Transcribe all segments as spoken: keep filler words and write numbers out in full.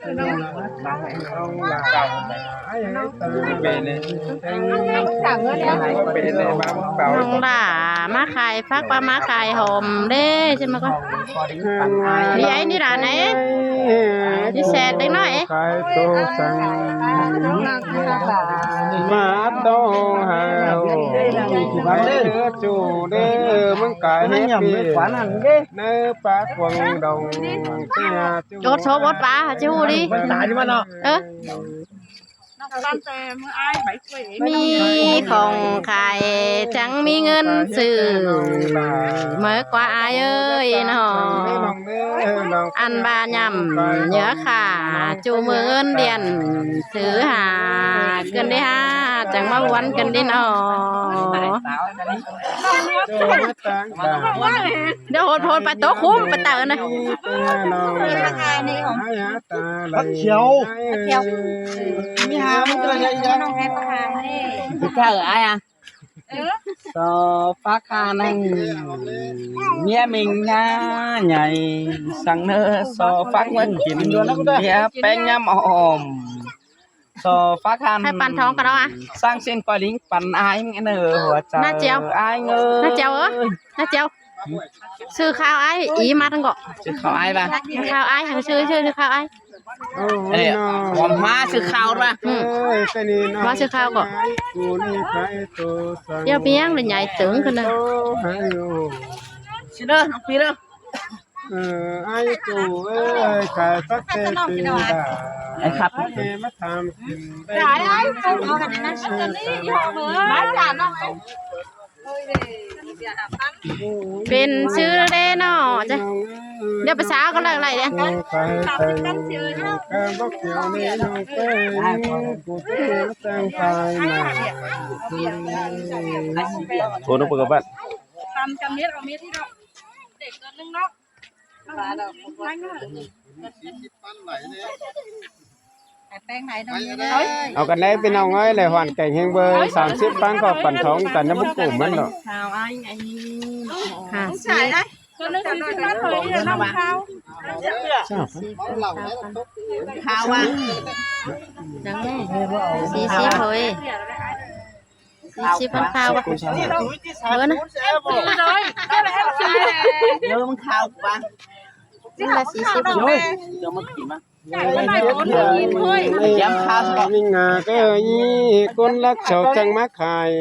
ꞌNọng lả ꞌmá khai phắc ꞌva ꞌmá khai hom đê, ꞌchí ꞌmá ꞌcọ. Đi ái đi đả ꞌnị. Đi sẹt đéng ꞌnọi. Khai tô săng. ꞌMá tô hao. Ái đứa chủ đê, ꞌmứng cái hiếp đi. ꞌNớ pá cuông đồng. Chốt số bốt pá, chứ hụ đi. Ơ. ꞌMí khong khai chắng ꞌmí ꞌngớn sư. Mớ ꞌquá ái ơi ꞌnọ. Ăn ꞌva nhẳm nhớ khả chu mưa ơn điện. Sư hả, cơn đi hả, chắng ꞌmá ꞌvắn cơn đi ꞌnọ. Đi hột hột pay tố khúm pay tở ꞌnị. Bác Thiệu. Bác Thiệu. Bác Thiệu ái à? So phác kha năng nghĩa mình nha nhảy sang nơ so phác vẫn kín nghĩa pén nhắm ôm. So phác khan. Khai păn thong ꞌcọ ꞌnọ à? Sang xin coi lính păn ái nghe nơ hua chào. ꞌNa Chiêu. Ái ngơ. ꞌNa Chiêu ơ. ꞌNa Chiêu. Sư khao ái, í mát ꞌcọ. Sư khao ái ba. Khao ái, sư, sư, sư khao ái. Ê, hom ꞌmá sư khao ba. Ừ. ꞌMá sư khao ꞌcọ. Yua ꞌviếng đi nhảy tướng cơ nơ. Sư đơ, ꞌnọng phi đơ. Ơ, ái chủ ơi, khai phắc tê tê bà. Ái khắp. Ái mát tham. Pên sư đê ꞌnọ. Đi pay sáo ꞌcọ lăng đảy đê. Thôi nó bơ các bạn. Au căn đé ꞌpi ꞌnọng ơi, lẻ hoàn cảnh ꞌhéng ꞌvới, sam síp páng ꞌcọ păn thong căn ꞌnhá búc củ ꞌmắn ꞌnọ. Hả, sí. Khao à? Đăng ꞌnị. Sí, sí thôi. Sì, sí, păn khao. Bơ ꞌnớ. Nhớ ꞌmắn khao ꞌva. ꞋNhá là sí, sí, păn khao. Chém khao. Minh ngà cơ ý, ꞌcốn lắc chảu chắng ꞌmá khai.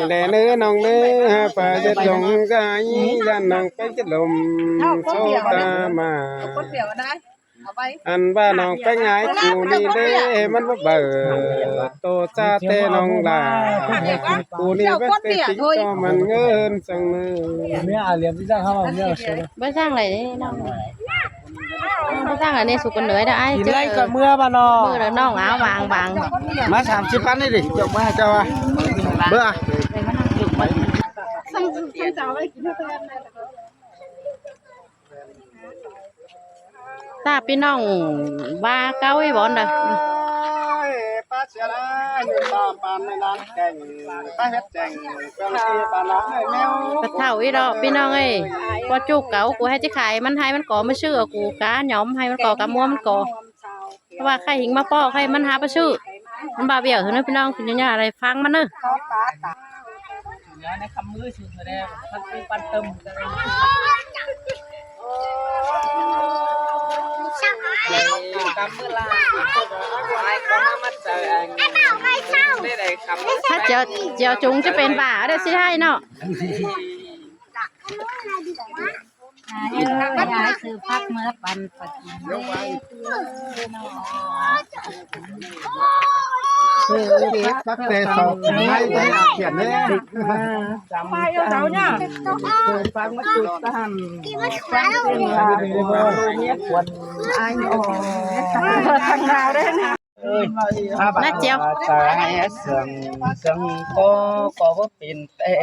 Lẻ ꞌnớ ꞌnọng ꞌnớ, pá ꞌdệt lông dai, dán ꞌnọng pay ꞌdệt lông, sô ta mà. Ăn ꞌva ꞌnọng pay ngái cu ꞌnị đé, ꞌmắn báu báu. Tô cha tê ꞌnọng lả. Cu ꞌnị báu tê tính cho măn ꞌngớn săng nơ. Báu dáng đảy đé ꞌnọng. Báu dáng đảy đé sụk căn nới đa ai. Kín ꞌlạy ꞌcọ ꞌmưa ꞌva ꞌnọ. ꞌMưa đa ꞌnọng áo vàng vàng. ꞌMá sam síp păn đi đi. Chọc ꞌmá chọc ꞌva. Bơ à. Ta ꞌpi ꞌnọng ꞌva cáu í bón đa. Pá sia ꞌnị, ꞌnhá ꞌva păn ꞌnị ꞌnặn kẻng, pá ꞌhét kẻng, pá ꞌnị ꞌva ꞌnặn ꞌnị ꞌnéo. Pá thảu í đọ, ꞌpi ꞌnọng ơi, ꞌpọ ꞌchu cáu cu ꞌhế ꞌchí khai ꞌmắn, ꞌhế ꞌmắn ꞌcọ ꞌmá ꞌsứ ꞌcọ cu cá nhóm, ꞌhế ꞌmắn ꞌcọ cá ꞌmua ꞌmắn ꞌcọ. ꞌPa ꞌva ꞌkhạy ꞌhính ꞌmá ꞌpọ, ꞌkhạy ꞌmắn hák ꞌmá ꞌsứ. ꞌMắn báu ꞌviạk ꞌhứ ꞌnớ ꞌpi ꞌnọng, ꞌnhá ꞌnhá đảy phắng ꞌmắn ꞌnớ. ꞌHá ꞌchọ, ꞌchọ chúng ꞌchí pên ꞌva đé ꞌsị ꞌhại ꞌnọ. Ơ, ꞌchọ ꞌhại sư phắc ꞌmưa păn phắc. Sư phắc tê sọc ꞌnị ꞌvạy tê ꞌnị ꞌviạk ꞌnị. Sư phắc ꞌmưa tụt tăn. Phắc tê ꞌnị ꞌviạk ꞌnị. Anh ơi. Thằng nào đấy? ꞌNá Chiêu. Sương sương có có bố pin tê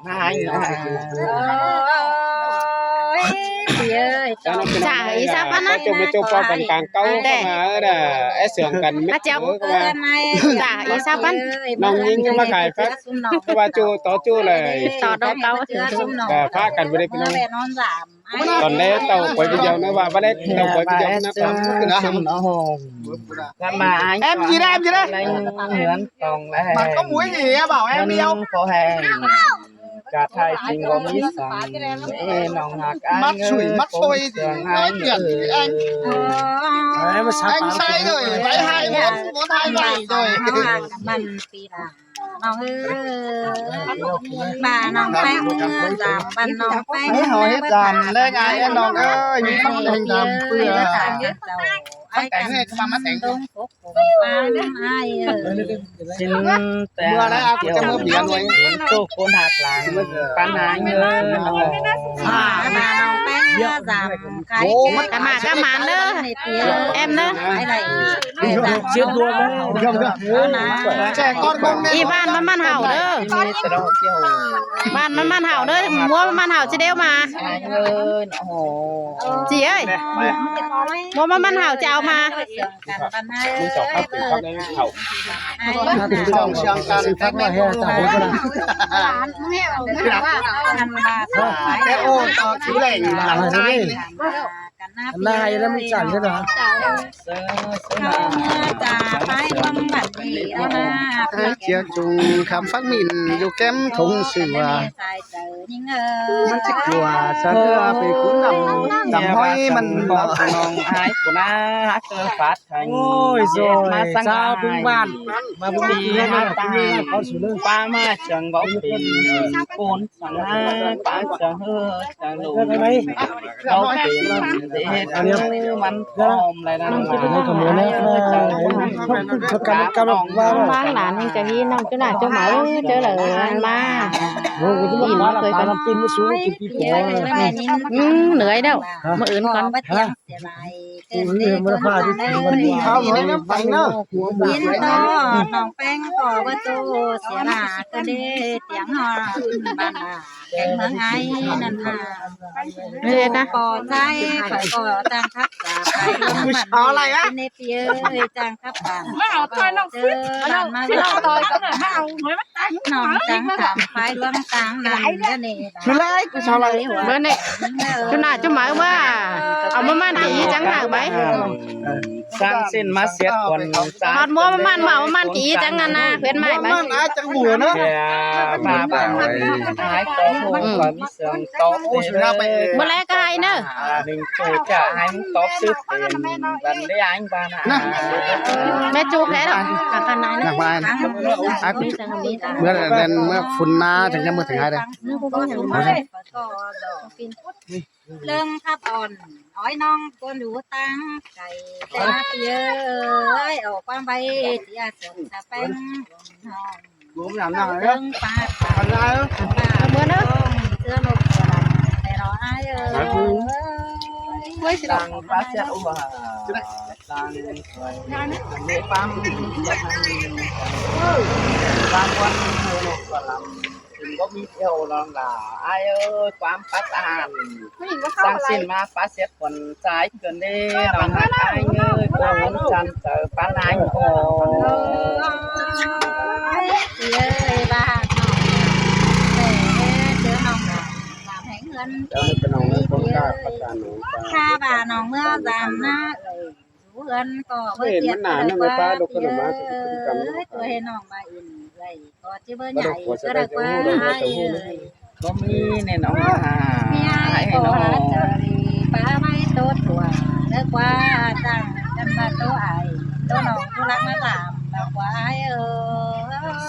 na anh à. Ôi, chị ơi, chả ý sao păn á. Chụp chụp qua păn cang cáu. Tê. Mà đa é sương căn mít. ꞌNá Chiêu. Chả ý sao păn. ꞌNọng ꞌnhính ꞌmá khai phắc. ꞌVa ꞌchu tó ꞌchu đa. Tó đo cáu. Đa phá căn báu đé ꞌpi ꞌnọng. Còn đấy tao quay video nữa và bắt đấy tao quay video nữa. Em gì đây, em gì đây? Mà có mũi gì hả? Bảo em đi không? Cả thai tình có mỹ sẵn. Ê, nòng hạc anh. Mắt sủi, ơi, mắt sôi thì nói chuyện thì anh. Anh say rồi, váy hai bốn, bốn hai bảy rồi. Nòng ơi, bà nòng peng, giảm bà nòng peng. Mấy họ hết giảm lên ai em nòng ơi, những con đèn giảm vừa. Ai cảnh này cho bà mắt đèn. Xin mưa đấy, à, của cái mưa biển rồi. Chúc con hạt làng, bán hàng ơi. Bà nòng peng, giảm. Cái mà các bạn đó, em đó. Chết luôn đấy. Ê, ꞌvan ꞌmắn ꞌmắn hảư ꞌnớ. ꞌVan ꞌmắn ꞌmắn hảư ꞌnớ, ꞌmua ꞌmắn ꞌmắn hảư ꞌchí đéo ꞌmá. Chị ơi, ꞌmua ꞌmắn ꞌmắn hảư chào mà. Cái ô to chú lệnh làm sai. Nai ꞌlắm chả thế nào. Chia chung khám phát minh dù kém thống sự à. Nó chỉ của sao đưa về cú nằm nằm hói mình. Nòng ai của nó hát cơ phát thành. Ôi rồi, sao bưng bàn mà bưng đi hát ta. Ba ma chẳng bóng pin côn. Săng ha, pán săng hơ, săng lù. Đâu kì, dễ hết, ăn nhá. Ăn nhá. Cái này có muối nữa. Nó cắm, cắm vào. Mang lán nên cho hi nòng, ꞌchớ nả ꞌchớ máư, ꞌchớ lả ăn ꞌmá. Ôi, cái mà nó cới con pin nó xuống, cái pin của nó. Ừ, nưới đâu. Hả? Mà ướn con. Hả? Ui, mà nó pha đi, mà đi. Ao nó ngắm phẳng nữa. Yên to, nòng peng có bơ tô, sia là cơ đê, tiếng hò, bạn à, cánh mướng ai, năn à. Ê, ta. Có trai, phải có tăng khắp cả, phải có mặt. Sao lại á? Nê pia ơi, tăng khắp bạn. Má áo toi nòng xít, bạn má xít áo toi, có thể má áo mới bắt tay. Nòng tăng khắp, phải luông tăng năn, cái này. Sao lại? Sao lại? Bơ nê. Chú nả, chú máư ꞌmá. Au ꞌmá ꞌmắn kỉ chắng hảư báy. Săng ꞌsịn ꞌmá siết quần. Họt ꞌmua ꞌmá ꞌmắn, ꞌmá ꞌmắn kỉ chắng ăn à, khuyến mại báy. ꞌMá ꞌmắn ai chắng bùa ꞌnớ. Bai bai. Ai có hôn và mí sương có. Bơ lé ꞌcọ ꞌhại ꞌnớ. Mình chơi chả ai tóp xứ tiền. Bạn đi anh bạn à. Mẹ chú khé đâu. Nặc ꞌmá. Ai cũng bơ lé ꞌmen ꞌmá phun ꞌná chắng chắng bơ thẳng hai đây. ꞌLớng khắp ọn, ói ꞌnọng ꞌcốn đu ꞌtáng cay, ꞌtẹ ꞌnạp ꞌpi ơi, ổ ꞌquám ꞌvạy, ꞌchí a sương sa ꞌpéng, ꞌlớng pát, pát, pát, ꞌchưa ꞌnộc ꞌchưa lăng, ꞌtẹ ꞌnọ ai ơi. Tăng pát ꞌchưa ua, tăng suối, tăng lễ pám, tăng quan ꞌnộc ꞌchưa lăng. Đừng có bị theo lòng là ai ơi, quán phát an. Săng ꞌsịn ꞌmá pá siết quần trái cơn đê, lòng hạt ai ơi, cô muốn chăn trở pán anh ơi. Ơi, bà, để chứa lòng là làm hãy hơn. Cháu mới cái lòng nó con ta phát an nó. Tha bà lòng mưa dàn ná, ơi. Chú ơn có bơ tiện nả, nó mới pá độc cái lòng má, ơi, tôi hay nòng mà in dạy, có chứ bơ nhảy, có đọc quá ai ơi. Có mi nên nòng hả? Mi ai có hả? Trời, ba mai tốt của, nó quá tăng, căn ba tô ai, tô nòng, tô lắc nó làm, ba quá ai ơi.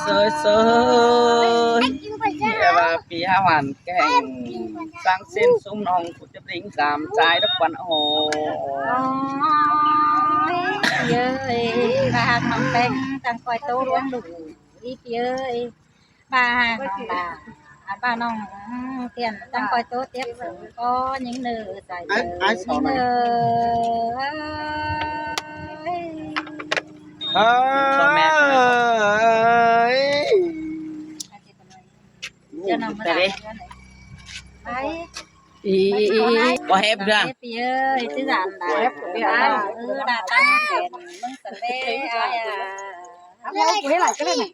Sơi sơi. Em à, pi ha hoàn cảnh, săng ꞌsịn sung nòng. Chấp lính dám trái đất quan hồ. Ôi, ơi, bà hàng nòng pen, tăng coi tô ruông đủ. Ý pi ơi, bà hàng nòng bà, à, bà nòng tiền, tăng coi tô tiếp sự có những nơi giải ai, ai những nơi. Ơi. Ơi. Cho nòng bà. Ai. Ý, ý, ý, ý. Có hép kìa. Hép pi ơi, chứ dám đá. Hép pi ơi. Đá, ừ, đá tăng tiền, mưng sân bê, ai à. Hép pi ơi, cái này, cái này này.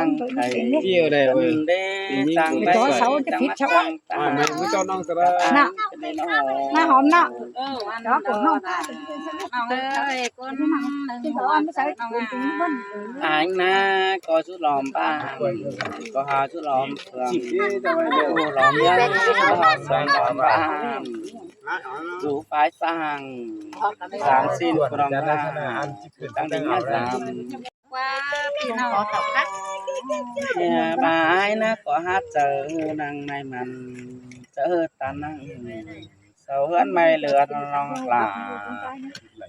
ꞌváng khay. Kiêu đảy ꞌvới. Đảy ꞌchang ꞌvái, ꞌchang ꞌmá ꞌchang ta. Nả, nả hom nả. Chó của nó. Ơi, con. Ái nả ꞌcọ dú lom ꞌpá, ꞌcọ ha dú lom phường, dú lom ꞌmướng, dú lom phường lom ꞌpá. Dú phái ꞌsáng, ꞌsáng ꞌsịn ꞌcọ lom ꞌpá. Tăng đinh ꞌmá dăm. Qua ꞌpi ꞌnọng. ꞌNhá ꞌva ái nả ꞌcọ hák chaư ꞌnăng ꞌmạy mẳn, chaư ta ꞌnăng sau ꞌhướn ꞌmạy ꞌlứa ꞌnọng lả.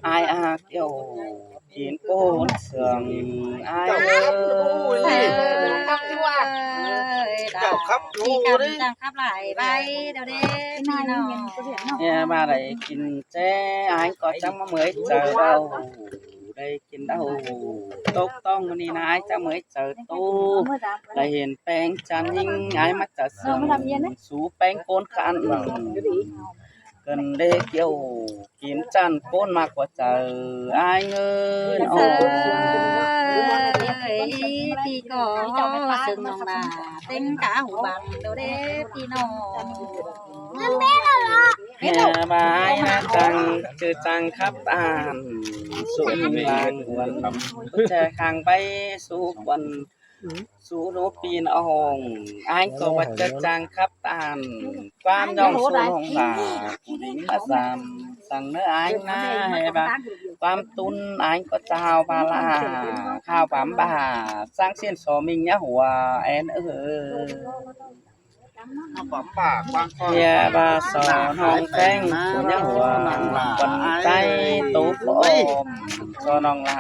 Ái ác kiêu kin ꞌcốn sương ái ơi. Chảu khắp ꞌchu đảy. Chảu khắp lai ꞌvạy đaư đế ꞌpi ꞌnọng. ꞌNhá ꞌva đảy kin ꞌchế ái ꞌcọ chắng ꞌmá ꞌmới chaư đaư. Đảy kin đaư. Tốc tong ꞌmự ꞌnị ꞌnạ ái chắng ꞌmới chaư ꞌtố. Đảy hên ꞌpéng chăn ꞌnhính ái ꞌmá chaư sương sú ꞌpéng ꞌcốn khăn. Cần đế kiêu kin chăn ꞌcốn ꞌmá ꞌcọ chaư ái ơi. Ơi, ꞌpi ꞌcọ sương ꞌnọng ꞌva ꞌtếng cá hủ băng đaư đế ꞌpi ꞌnọng. ꞌNhá ꞌva ái nả chắng, ꞌchư chắng khắp ꞌtan sú ꞌhịn lăng uôn, ꞌchư chắng khăng ꞌvạy sú uôn, sú ꞌlụk ꞌpi ꞌnọng. Ái ꞌcọ ꞌva ꞌchư chắng khắp ꞌtan ꞌquám ꞌnọng sú ꞌnọng ꞌva, phủ đinh ꞌmá dăm, săng ꞌnớ ái nả ꞌhứ ꞌva ꞌquám tún ái ꞌcọ chắng hao ꞌva ꞌlạ, hao ꞌpắm ꞌva, ꞌsáng ꞌsịn so ꞌminh ꞌnhá hua ên ư. ꞌNhá ꞌva so ꞌnọng ꞌpéng phủ ꞌnhá hua, ꞌquám ꞌchái tố pom so ꞌnọng lả.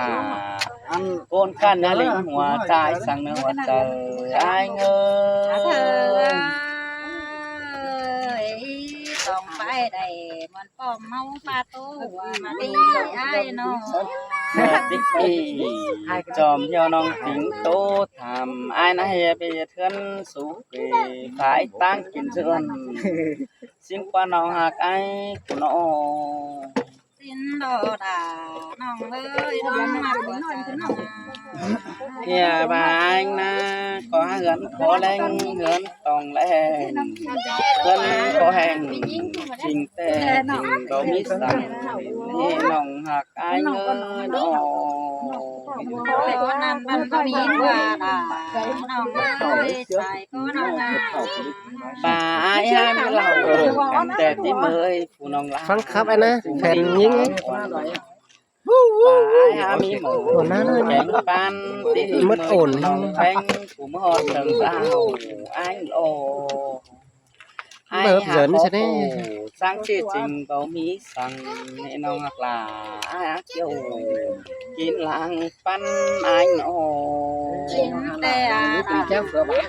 ꞌCốn khăn ꞌnhá lính hua ꞌchái săng ꞌnớ hua chaư ái ơi. Ơi, tong ꞌpái đảy ꞌmuôn pom ꞌmáu ꞌpá ꞌtố hua ꞌmá đi ái ꞌnọng. Chom ꞌhiếu ꞌnọng tính ꞌtố tham ái nả ꞌhứ ꞌviạk ꞌhướn sú khuê phái ꞌtáng kin dươn. Xin ꞌquá ꞌnọng ꞌhặc ái ꞌcọ ꞌnọng. Xin ꞌló đa ꞌnọng ơi, ꞌnọng ꞌmá ꞌcọ chaư ꞌnọng. ꞌNhá ꞌva ái nả ꞌcọ hák ꞌhướn khó ꞌlẹng, ꞌhướn tong ꞌlẹng, ꞌhướn khó ꞌhéng, chính ꞌtẹ chính báu ꞌmí săng, ꞌnị ꞌnọng ꞌhặc ái ơi ꞌnọng. Ôi, con ăn băn báu ꞌmí ꞌquá đa ꞌnọng ơi, sai con ăn à. ꞌVa ái hák ꞌmí lảu, cắn tẹt tí ꞌmới, phủ ꞌnọng lả. Phắng khắp ái nả, phén ꞌnhính. ꞌVa ái hák ꞌmí ꞌmới, ủa, ꞌnạ, ꞌnạ, kéng ꞌpán, tí ꞌmới, mứt ổn. ꞌNọng ꞌpéng, phủ ꞌmá ꞌhọt sớng ꞌtáng, ái ꞌló. Ái hák hớp dớn ꞌcọ thế này. ꞋSáng ꞌchư chính báu ꞌmí săng, ꞌnị ꞌnọng ꞌhặc lả, ái ác kiêu. Kin lăng ꞌpắn ái ꞌnọng. Chính ꞌtẹ à,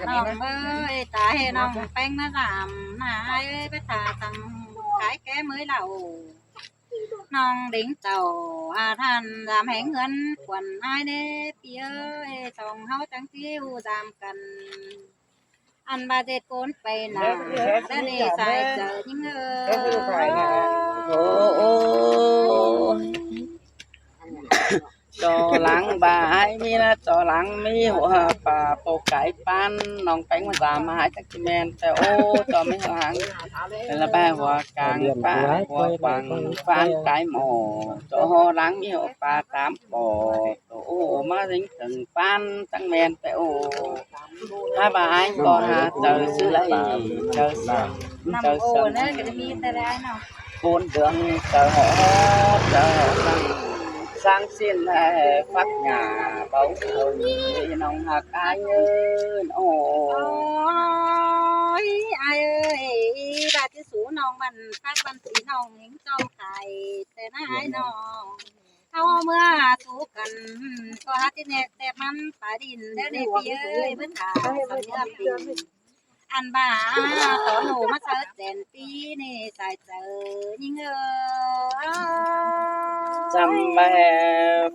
ꞌnọng ơi, ta ꞌhế ꞌnọng ꞌpéng ꞌmá dăm, ꞌnạ ái ơi, bết tha săng khái ké ꞌmới lảu. ꞌNọng đính chảu, à, than dăm ꞌhéng ꞌhướn khuôn ái ꞌnê, ꞌpi ơi, song ꞌháu chắng ꞌchí ꞌhụ dăm căn. Ăn ꞌva ꞌdệt ꞌcốn pay nả, ꞌlẹo ꞌnị sai chaư ꞌnhính ơi. Ôi, ôi. Chó lăng ꞌva ái ꞌmí ꞌnạ, chó lăng ꞌmí hua pá pô cái ꞌpán, ꞌnọng ꞌpéng ꞌmá dăm ái chắc ꞌchí ꞌmen, ꞌchớ ô, chó ꞌmí hua hăng. Pên ꞌlạ ꞌva hua cang ꞌpá, hua quảng ꞌpán cái mỏ, chó hua lăng ꞌmí hua pá tám bò. Ô, ꞌmá dính tơng ꞌpán chắng ꞌmen ꞌtẹ ô. Hák ꞌva ái ꞌcọ ha chaư ꞌsứ ꞌlạy, chaư săng, chaư săng. ꞌCốn đường chaư ꞌhọt, chaư ꞌhọt săng. ꞌSáng ꞌsịn ꞌlẹ phắc nhả báu thơng, ꞌnọng ꞌhặc ái ơi ꞌnọng. Ôi, ái ơi, ꞌva ꞌchí sú ꞌnọng băn phắc băn sí ꞌnọng ꞌhéng chom khai, ꞌtẹ ꞌnạ ái ꞌnọng. ꞌHáu ꞌmưa sú căn, ꞌcọ hák ꞌchí ꞌnẹk tép ꞌmắn pá đin ꞌlẹo ꞌnị ꞌpi ơi, bớt thả săng ꞌnhá ꞌpi. Ăn ꞌva tó ꞌnụ ꞌmá chaư chẻn ꞌpi ꞌnị sai chaư ꞌnhính ơi. Chăm ꞌva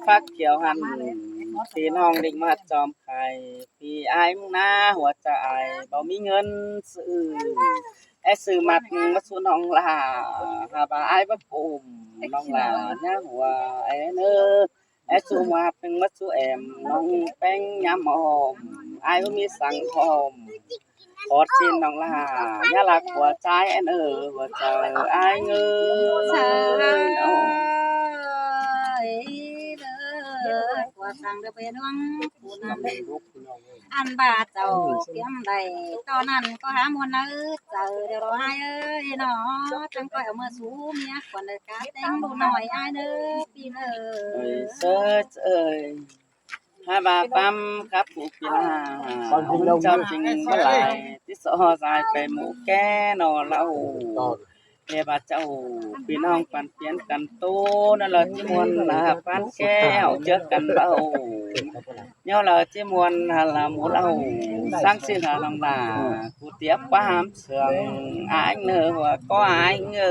phắc kiẻo hăn, ꞌpi ꞌnọng đinh ꞌmá chom khai, ꞌpi ái ꞌmướng ꞌná hua chaư ái, báu ꞌmí ꞌngớn sư. É sư ꞌmặc ꞌmá sú ꞌnọng ꞌlạ, hả ꞌva ai báu ꞌcốm ꞌnọng ꞌlạ ꞌnhá hua é ꞌnớ. É sú ꞌmặc ꞌmá sú ẻm ꞌnọng ꞌpéng ꞌnhám ꞌhôm, ai báu ꞌmí săng ꞌhôm. Khót ꞌsịn ꞌnọng ꞌlạ, ꞌnhá ꞌlặc hua ꞌchái é ꞌnớ, hua chaư ai ꞌngớ. Hua săng đaư ꞌpéng ꞌnọng, phủ ꞌnặn ăn ꞌva chảu kiêm đảy, ꞌto ꞌnặn ꞌcọ hák ꞌmuôn ꞌnớ chaư đaư lo ai ơi nó. Chắng ꞌcoi au ꞌmưa sú ꞌmía khuôn đaư cá téng ꞌlụk ꞌnọi ai ꞌnớ, ꞌpi ꞌnớ. Ơi, sớ ơi. Hả ꞌva ꞌquám khắp phủ ꞌpi ꞌla, ꞌcốn ꞌchọ chính ꞌmá lai, tí so dai pay mú ké ꞌnọ ꞌlạ ꞌhụ. Hả ꞌva chảu ꞌpi ꞌnọng păn piến căn ꞌtố ꞌnớ ꞌlạ ꞌchí ꞌmuôn hả ꞌpán ké hảư ꞌchớ căn ꞌva ꞌhụ. ꞌNhó ꞌlạ ꞌchí ꞌmuôn hả ꞌlạ mú ꞌlạ ꞌhụ. Sáng ꞌsịn hả ꞌnọng ꞌlạ, ꞌcú tiếp ꞌquám sương ai ꞌnớ hua ꞌcọ ai ꞌngớ.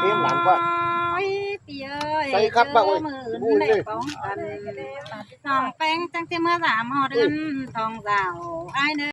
Tiếng lắm quá. Ôi, ꞌpi ơi, say khắp bác ơi. Ôi, ꞌmự ꞌnị bóng căn. Thong ꞌpéng chắng ꞌchí ꞌmưa dám ꞌhọt ưn thong dảo ai ꞌnớ.